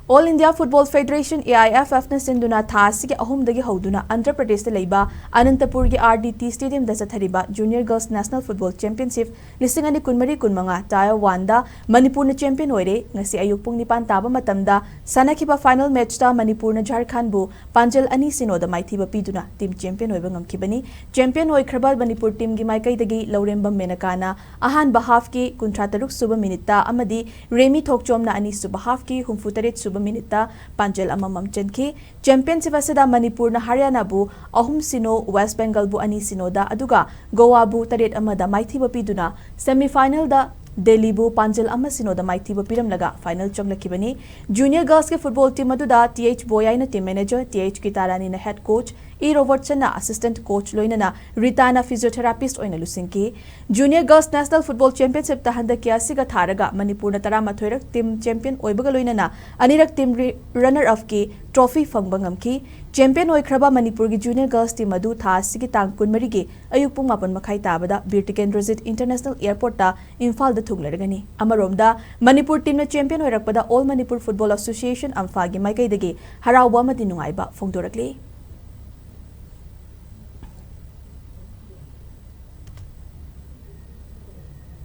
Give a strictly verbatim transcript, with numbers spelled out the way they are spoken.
All India Football Federation, A I F F ꯅ ꯁꯤꯟꯗꯨꯅ ꯊꯥ ꯑꯁꯤꯒꯤ ꯑꯍꯨꯝꯗꯒꯤ ꯍꯧꯗꯨꯅ ꯑꯟꯙ꯭ꯔ ꯄ꯭ꯔꯗꯦꯁꯇ ꯂꯩꯕ ꯑꯅꯟꯇꯄꯨꯔꯒꯤ R D T Stadium ꯗ ꯆꯠꯊꯔꯤꯕ Junior Girls National Football Championship ꯂꯤꯁꯤꯡ ꯑꯅꯤ ꯀꯨꯟꯃꯔꯤ ꯀꯨꯟꯃꯉꯥ Tier one ꯗ ꯃꯅꯤꯄꯨꯔꯅ champion ꯑꯣꯏꯔꯦ꯫ ꯉꯁꯤ ꯑꯌꯨꯛ ꯄꯨꯡ ꯅꯤꯄꯥꯟ ꯇꯥꯕ ꯃꯇꯝꯗ ꯁꯥꯟꯅꯈꯤꯕ final match ꯇ ꯃꯅꯤꯄꯨꯔꯅ ꯖꯥꯔꯈꯟꯕꯨ ꯄꯥꯟꯖꯜ ꯑꯅꯤ ꯁꯤꯅꯣꯗ ꯃꯥꯏꯊꯤꯕ ꯄꯤꯗꯨꯅ team champion ꯑꯣꯏꯕ ꯉꯝꯈꯤꯕꯅꯤ꯫ Champion ꯑꯣꯏꯈ꯭ꯔꯕ ꯃꯅꯤꯄꯨꯔ team ꯒꯤ ꯃꯥꯏꯀꯩꯗꯒꯤ ꯂꯧꯔꯦꯝꯕꯝ ꯃꯦꯅꯀꯥꯅ ꯑꯍꯥꯟꯕ half ꯀꯤ ꯀꯨꯟꯊ꯭ꯔꯥ ꯇꯔꯨꯛ ꯁꯨꯕ minute ꯇ ꯑꯃꯗꯤ ꯔꯦꯃꯤ ꯊꯣꯛꯆꯣꯝꯅ ꯑꯅꯤꯁꯨꯕ half ꯀꯤ ꯍꯨꯝꯐꯨ ꯇꯔꯦꯠ ꯁꯨꯕ minute ꯇ ꯄꯥꯟꯖꯜ ꯑꯃꯃꯝ ꯆꯟꯈꯤ꯫ Championship ꯑꯁꯤꯗ ꯃꯅꯤꯄꯨꯔꯅ ꯍꯔꯤꯌꯥꯅꯥꯕꯨ ꯑꯍꯨꯝ ꯁꯤꯅꯣ, ꯋꯦꯁ ꯕꯦꯡꯒꯜꯕꯨ ꯑꯅꯤ ꯁꯤꯅꯣꯗ, ꯑꯗꯨꯒ ꯒꯣꯋꯥꯕꯨ ꯇꯔꯦꯠ ꯑꯃꯗ ꯃꯥꯏꯊꯤꯕ ꯄꯤꯗꯨꯅ semi final ꯗ ꯗꯦꯜꯂꯤꯕꯨ ꯄꯥꯟꯖꯜ ꯑꯃ ꯁꯤꯅꯣꯗ ꯃꯥꯏꯊꯤꯕ ꯄꯤꯔꯝꯂꯒ final ꯆꯪꯂꯛꯈꯤꯕꯅꯤ꯫ Junior Girls ꯀꯤ football team ꯑꯗꯨꯗ T H ꯕꯣꯌꯥꯏꯅ team manager, T H ꯀꯤꯇꯥꯔꯥꯅꯤꯅ head coach, E ꯔꯣꯕꯔꯠꯁꯟꯅ assistant coach, ꯂꯣꯏꯅꯅ ꯔꯤꯇꯥꯅ physiotherapist ꯑꯣꯏꯅ ꯂꯨꯆꯤꯡꯈꯤ꯫ Junior Girls National Football Championship ꯇ ꯍꯟꯗꯛꯀꯤ ꯑꯁꯤꯒ ꯊꯥꯔꯒ ꯃꯅꯤꯄꯨꯔꯅ ꯇꯔꯥꯃꯥꯊꯣꯏꯔꯛ team champion ꯑꯣꯏꯕꯒ ꯂꯣꯏꯅꯅ ꯑꯅꯤꯔꯛ team ri-, runner up ꯀꯤ trophy ꯐꯪꯕ ꯉꯝꯈꯤ꯫ Champion ꯑꯣꯏꯈ꯭ꯔꯕ ꯃꯅꯤꯄꯨꯔꯒꯤ junior girls team ꯑꯗꯨ ꯊꯥ ꯑꯁꯤꯒꯤ ꯇꯥꯡ ꯀꯨꯟꯃꯔꯤꯒꯤ ꯑꯌꯨꯛ ꯄꯨꯡ ꯃꯥꯄꯟ ꯃꯈꯥꯏ ꯇꯥꯕꯗ ꯕꯤꯔ ꯇꯤꯀꯦꯟꯗ꯭ꯔꯖꯤꯠ International Airport ꯇ ꯏꯝꯐꯥꯜꯗ ꯊꯨꯡꯂꯔꯒꯅꯤ꯫ ꯑꯃꯔꯣꯝꯗ, ꯃꯅꯤꯄꯨꯔ team ꯅ champion ꯑꯣꯏꯔꯛꯄꯗ All Manipur Football Association, ꯑꯝꯐꯥꯒꯤ ꯃꯥꯏꯀꯩꯗꯒꯤ ꯍꯔꯥꯎꯕ ꯑꯃꯗꯤ ꯅꯨꯡꯉꯥꯏꯕ ꯐꯣꯡꯗꯣꯔꯛꯂꯤ꯫